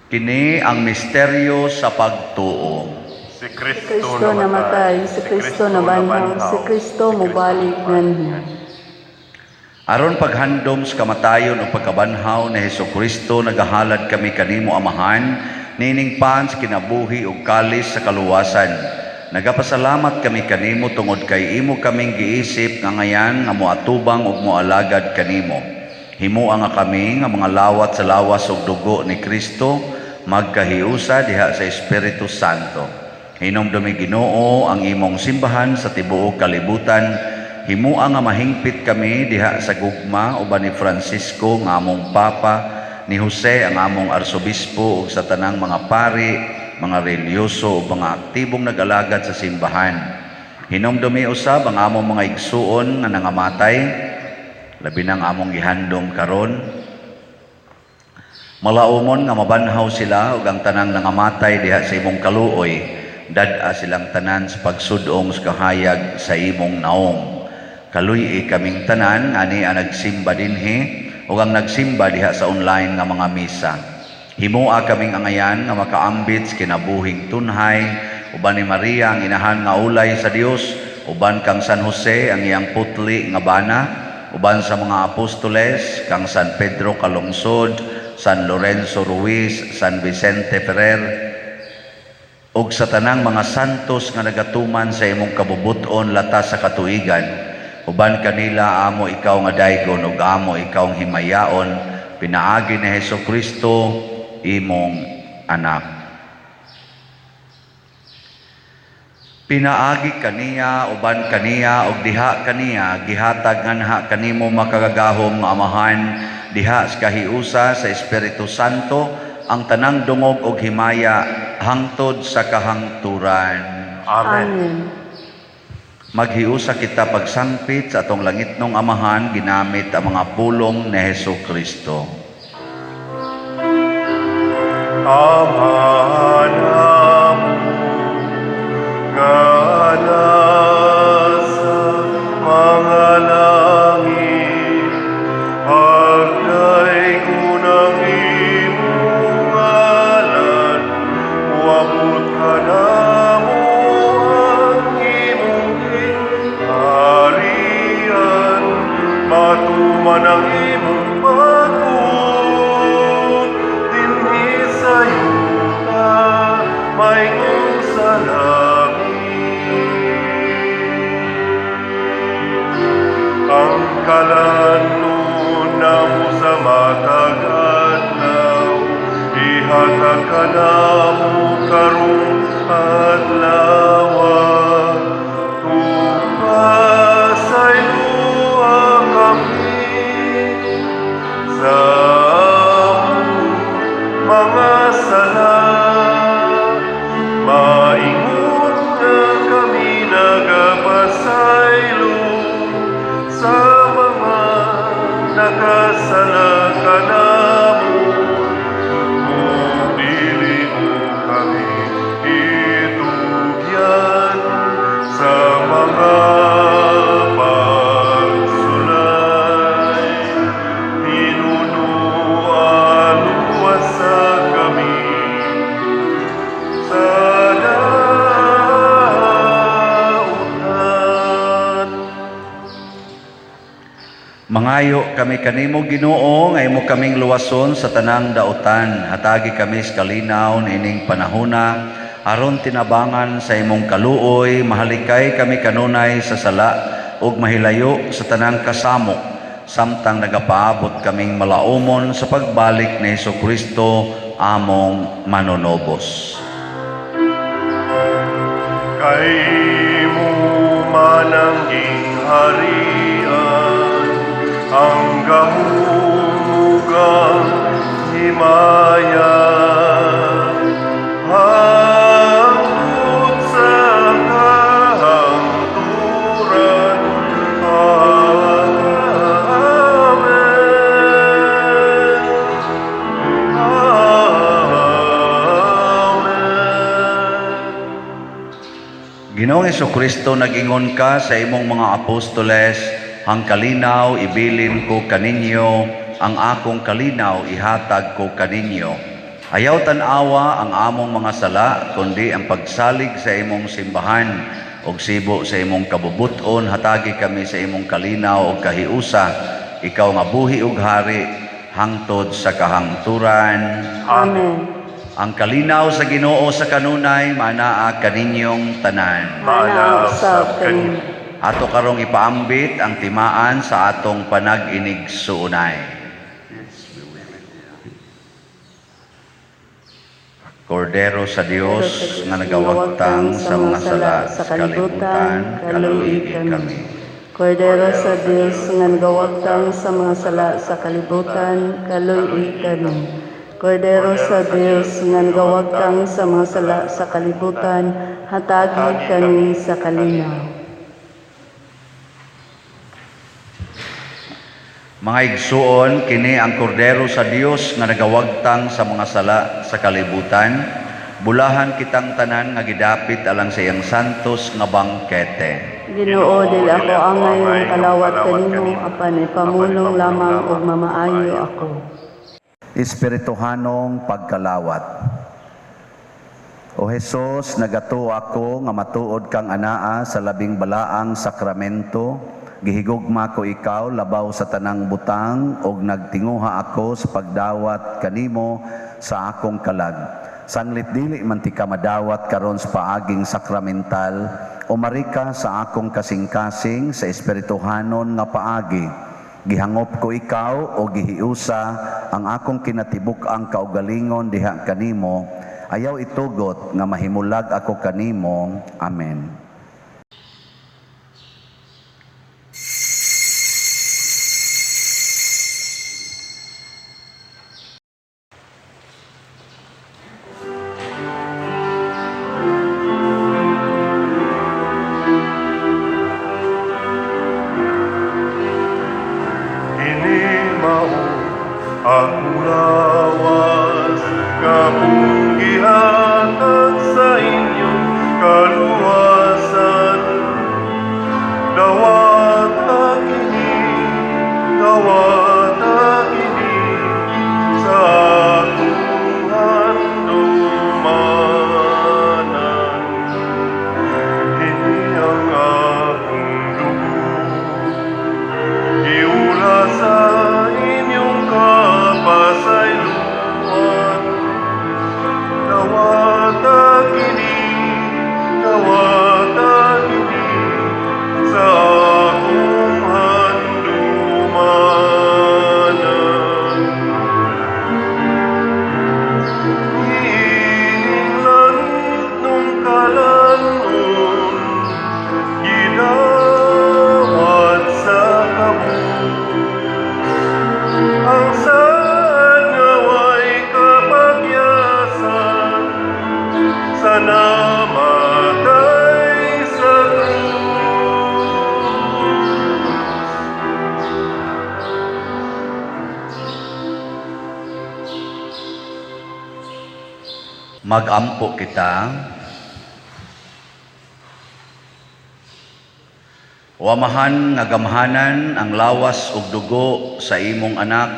Kini ang misteryo sa pagtuo. Si Si Kristo Kristo namatay, si Kristo nabanhaw, si Kristo mobalik nganhi. Aron paghandom sa kamatayon o pagkabanhaw ni Hesukristo, nagahalad kami kanimo, Amahan, nining pan sa kinabuhi ug kalis sa kaluwasan. Nagapasalamat kami kanimo tungod kay imo kaming giisip nga ngayan nga moatubang ug moalagad kanimo. Himoa nga kami nga mga lawat sa lawas ug dugo ni Kristo magkahiusa diha sa Espiritu Santo. Hinumdumi, Ginoo, ang imong simbahan sa tibuok kalibutan. Himoa nga mahingpit kami diha sa gugma uban ni Francisco nga among Papa, ni Jose ang among arsobispo ug sa tanang mga pari, mga relihiyoso ug mga aktibong nag-alagad sa simbahan. Hinumdumi usab ang among mga igsuon nga nangamatay, labi nang among gihandom karon. Malaumon nga mabanhaw sila ug ang tanang nangamatay diha sa imong kaluoy, dad-a silang tanan sa pagsud-ong sa kahayag sa imong naong. Kaluy-i kaming tanan ani ang nagsimba dinhi ug ang nagsimba diha sa online nga mga misa. Himoa kaming angayan nga makaambit sa kinabuhing tunhay uban ni Maria, ang inahan nga ulay sa Dios, uban kang San Jose, ang iyang putli nga bana, uban sa mga apostoles, kang San Pedro Calungsod, San Lorenzo Ruiz, San Vicente Ferrer, ug sa tanang mga santos nga nagatuman sa imong kabubut-on latas sa katuigan. Uban kanila amo ikaw nga daygon ug amo ikaw himayaon pinaagi ni Hesus Kristo, imong anak. Pinaagi kaniya, uban kaniya, ug diha kaniya, gihatag nganha kanimo, makagagahom nga Amahan, diha sa kahiusa sa Espiritu Santo, ang tanang dungog ug himaya hangtod sa kahangturan. Amen. Amen. Maghiusa kita pagsangpit sa atong langitnong Amahan ginamit ang mga pulong ni Hesus Kristo. Ama namo nga nasa mga langit, pagdaygon ang imong ngalan, moabot kanamo ang imong gingharian, matuman ang imong pagbuot dinhi sa yuta mahimong sa langit. Ang kalanon namo sa matag adlaw, ihatag kanamo karong adlaw. Ug pasayloa kami sa among mga sala, maingon nga kami nagapasaylo sa mga nakasala kanamo. Ug dili mo kami itugyan sa mga pagsulay. Hinunoa luwasa kami sa dautan. Mangayo kami kanimo, Ginoo, nga imo kaming luwason sa tanang dautan. Hatagi kami sa kalinaw niining panahona aron tinabangan sa imong kaluoy mahalikay kami kanunay sa sala ug mahilayo sa tanang kasamok samtang nagapaabot kaming malaumon sa pagbalik ni Hesus Kristo, among manunobos. Kay imo man ang gingharian, ang gahom ug ang himaya, hangtod sa kahangturan. Amen. Amen. Ginoong Kristo, nag-ingon ka sa imong mga apostoles, "Ang kalinaw ibilin ko kaninyo, ang akong kalinaw ihatag ko kaninyo." Ayaw tan-awa ang among mga sala, kundi ang pagsalig sa imong simbahan, ug sibo sa imong kabubuton, hatagi kami sa imong kalinaw ug kahiusa, ikaw nga buhi ug hari hangtod sa kahangturan. Amen. Ang kalinaw sa Ginoo sa kanunay manaa kaninyong tanan. Maanaa usab kanimo. Ato karong ipaambit ang timaan sa atong panag-inigsuonay. Peace be with you. Kordero sa Dios nga nagawagtang sa mga sala sa kalibutan, kaluoyi kami. Kordero sa Dios nga nagawagtang sa mga sala sa kalibutan, kaluy-i kami. Kordero sa Dios nga nagawagtang sa mga sala sa kalibutan, hatagi kami sa kalinaw. Mga igsuon, kini ang kordero sa Dios nga nagawagtang sa mga sala sa kalibutan. Bulahan kitang tanan nga gidapit alang sa iyang santos nga bangkete. Ginoo, dili ako angay nga kalawat kanimo apan ipamulong lamang og mamaayo ako. Espirituhanong pagkalawat. O Hesus, nagatuo ako nga matuod kang anaa sa labing balaang sakramento. Gihigugma ko ikaw labaw sa tanang butang ug nagtinguha ako sa pagdawat kanimo sa akong kalag. Sanglit dili man ti ka madawat karon sa paaging sakramental, umari ka sa akong kasing-kasing sa espirituhanon nga paagi. Gihangop ko ikaw o gihiusa ang akong kinatibuk-ang kaugalingon diha kanimo. Ayaw itugot nga mahimulag ako kanimo. Amen. Kini mao akong lawas nga akong gihatag sa inyong kaluwasan. Dawata kini, dawata kini sa akong handumanan. Kini ang akong dugo, giula sa inyong kapasayloan. Dawata kini, dawata kini sa akong handumanan. Niining langit nung kalanon, gidawat sa kabuk. Ang saad nga way kapagyasan sa namatay sa krus. Magampo kita. O Amahan nga gamhanan ang lawas ug dugo sa imong anak,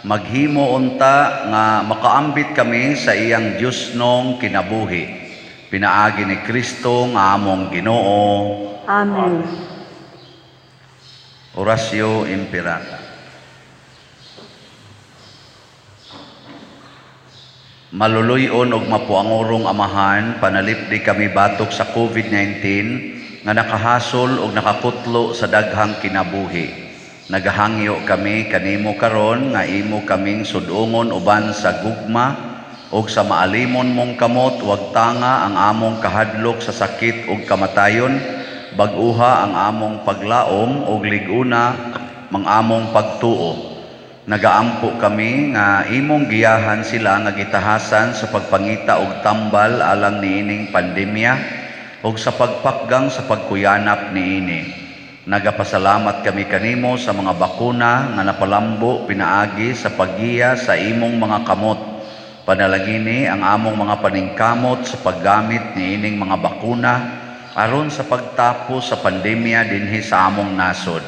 maghimo unta nga makaambit kami sa iyang Diosnong kinabuhi. Pinaagi ni Kristo nga among Ginoo. Amen. Oratio Imperata. Maluluy-on og mapuangurong Amahan, panalipdi kami batok sa COVID-19 nga nakahasol og nakakutlo sa daghang kinabuhi. Nagahangyo kami kanimo karon nga imo kaming sudungon uban sa gugma ug sa maalimon mong kamot, wag tanga ang among kahadlok sa sakit ug kamatayon, bag-uha ang among paglaom ug lig-una mang among pagtuo. Nagaampo kami nga imong giyahan sila nga gitahasan sa pagpangita og tambal alang niining pandemya ug sa pagpakgang sa pagkuyanap niini. Nagapasalamat kami kanimo sa mga bakuna nga napalambo pinaagi sa paggiya sa imong mga kamot. Panalangini ang among mga paningkamot sa paggamit niining mga bakuna aron sa pagtapos sa pandemya dinhi sa among nasod.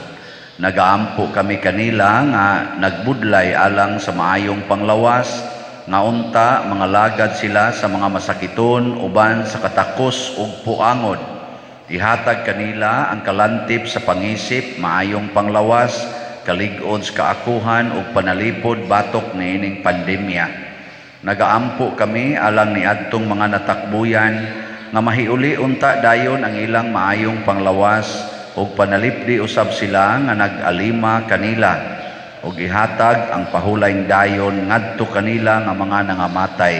Nagaampo kami kanila nga nagbudlay alang sa maayong panglawas, nga unta mga lagad sila sa mga masakiton uban sa katakos ug puangod. Ihatag kanila ang kalantip sa pangisip, maayong panglawas, kalig-on sa kaakuhan ug panalipod batok niining pandemya. Nagaampo kami alang niadtong mga natakbuyan nga mahiuli unta dayon ang ilang maayong panglawas ug panalipdi usab sila nga nag-alima kanila ug ihatag ang pahulayng dayon ngadto kanila nga mga nangamatay.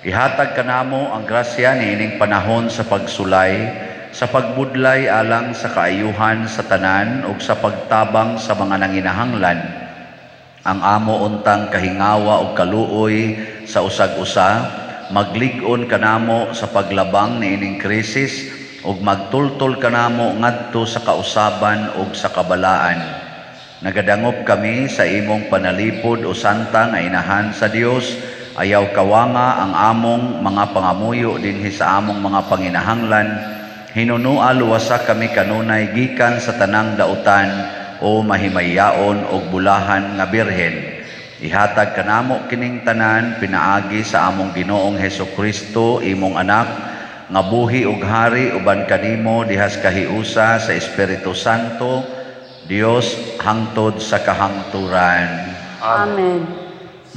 Ihatag kanamo ang grasya niining panahon sa pagsulay Sa pagbudlay alang sa kaayuhan sa tanan ug sa pagtabang sa mga nanginahanglan. Ang amo untang kahingawa ug kaluoy sa usag-usa maglig-on kanamo sa paglabang niining krisis ug magtultol kanamo ngadto sa kausaban ug sa kabalaan. Nagadangop kami sa imong panalipod, o Santa nga Inahan sa Dios. Ayaw kawanga ang among mga pangamuyo dinhi sa among mga panginahanglan. Hinunua luwasa kami kanunay gikan sa tanang dautan, o mahimayaon og bulahan nga Birhen. Ihatag kanamo kining tanan pinaagi sa among Ginoong Heso Kristo, imong anak, nga buhi ug hari uban kanimo dihas kahiusa sa Espiritu Santo, Dios hangtod sa kahangturan. Amen.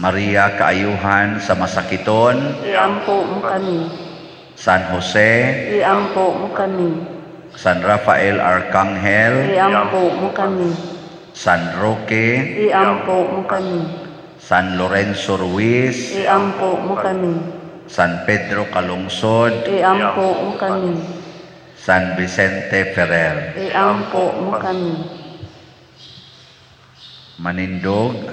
Maria, kaayuhan sa masakiton, Iampo mo kami. San Jose, Iampo mo kami. San Rafael Arcangel, Iampo mo kami. San Roque, Iampo mo kami. San Lorenzo Ruiz, Iampo mo kami. San Pedro Calungsod, Iampo mo kami. San Vicente Ferrer. Iampo mo kami. Manindog,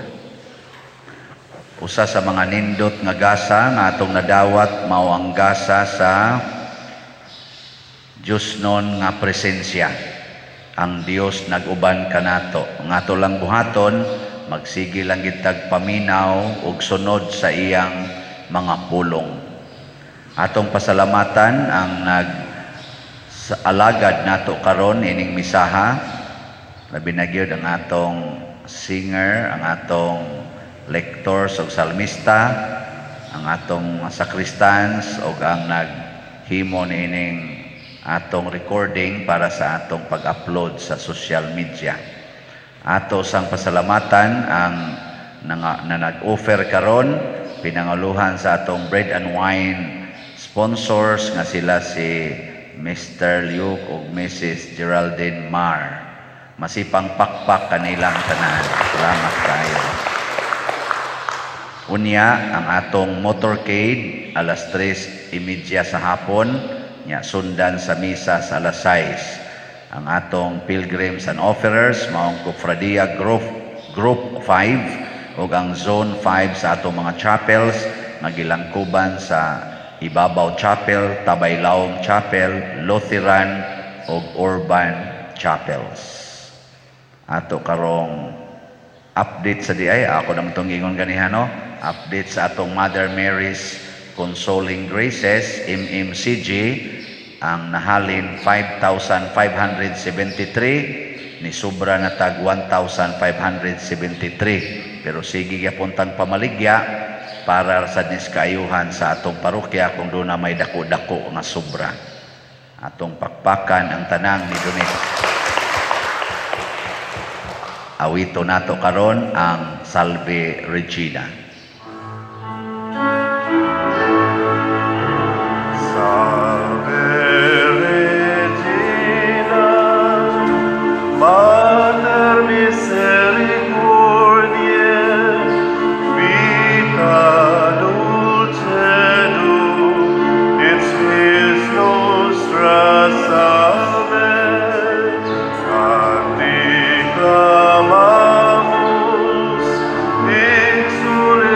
usa sa mga nindot nga gasa nga atong nadawat mao ang gasa sa Diyosnon nga presensya. Ang Dios nag-uban kanato. Ang ato lang buhaton, magsige lang gyud tag paminaw ug sunod sa iyang mga pulong. Atong pasalamatan ang nag sa alagad nato karon ining misaha, labi na gyud ang atong singer, ang atong lectors ug salmista, ang atong sacristans ug ang naghimo niining atong recording para sa atong pag-upload sa social media. Ato sang pasalamatan ang na nag-offer karon, pinanguluhan sa atong bread and wine sponsors nga sila si Mr. Luke ug Mrs. Geraldine Mar. Masipang pakpak kanilang tanan. Salamat kayo. Unya, ang atong motorcade, alas 3:30 sa hapon, nya sundan sa misa sa alas 6. Ang atong pilgrims and offerers, maong Cofradia Group 5, ug ang Zone 5 sa atong mga chapels, nga gilangkuban sa Ibabaw Chapel, Tabaylawom Chapel, Lutheran, ug Urban Chapels. Ato karong update sa diay, ako naman itong gingon ganiha, no? Update sa atong Mother Mary's Consoling Graces, MMCG, ang nahalin 5,573, ni sobra na tag 1,573, pero sige gyapon tang pamaligya para sa niskaayuhan sa atong parokya kung doon na may dako-dako nga sobra. Atong pakpakan ang tanang ni donate. Awito nato karon ang Salve Regina. Salve Regina, Mater misericordiae, vita dulcedo, et spes nostra, salve. A ti clamamus, exules.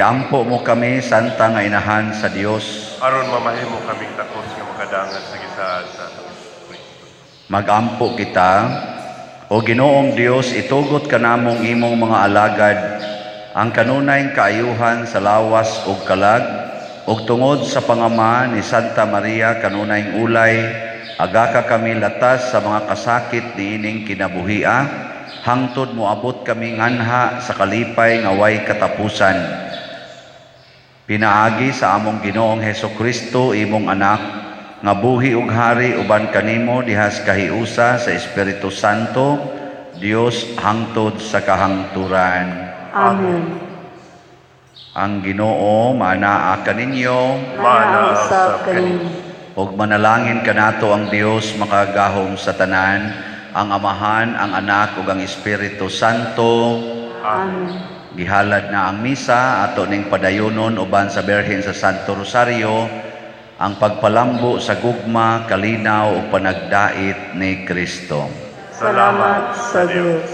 Iampo mo kami, Santa nga Inahan sa Dios. Aron mamahimo kaming takos nga makadangan sa gisaad sa atong Kristo. Magampo kita. O Ginoong Dios, itugot kanamong imong mga alagad ang kanunay kaayuhan sa lawas ug kalag, ug tungod sa pangama ni Santa Maria, kanunay ulay, agaka kami latas sa mga kasakit niining kinabuhia hangtod moabot kami nganha sa kalipay nga way katapusan. Pinaagi sa among Ginoong Heso Kristo, imong anak, nga buhi ug hari uban kanimo dihas kahiusa sa Espiritu Santo, Dios hangtod sa kahangturan. Amen. Ang Ginoo maanaa kaninyo. Manaa usab kaninyo. Ug manalangin kanato ang Dios makagahom sa tanan, ang Amahan, ang Anak ug ang Espiritu Santo. Amen. Gihalad na ang misa, ato ning padayonon uban sa Berhen sa Santo Rosario ang pagpalambo sa gugma, kalinaw ug panagdait ni Kristo. Salamat sa Dios.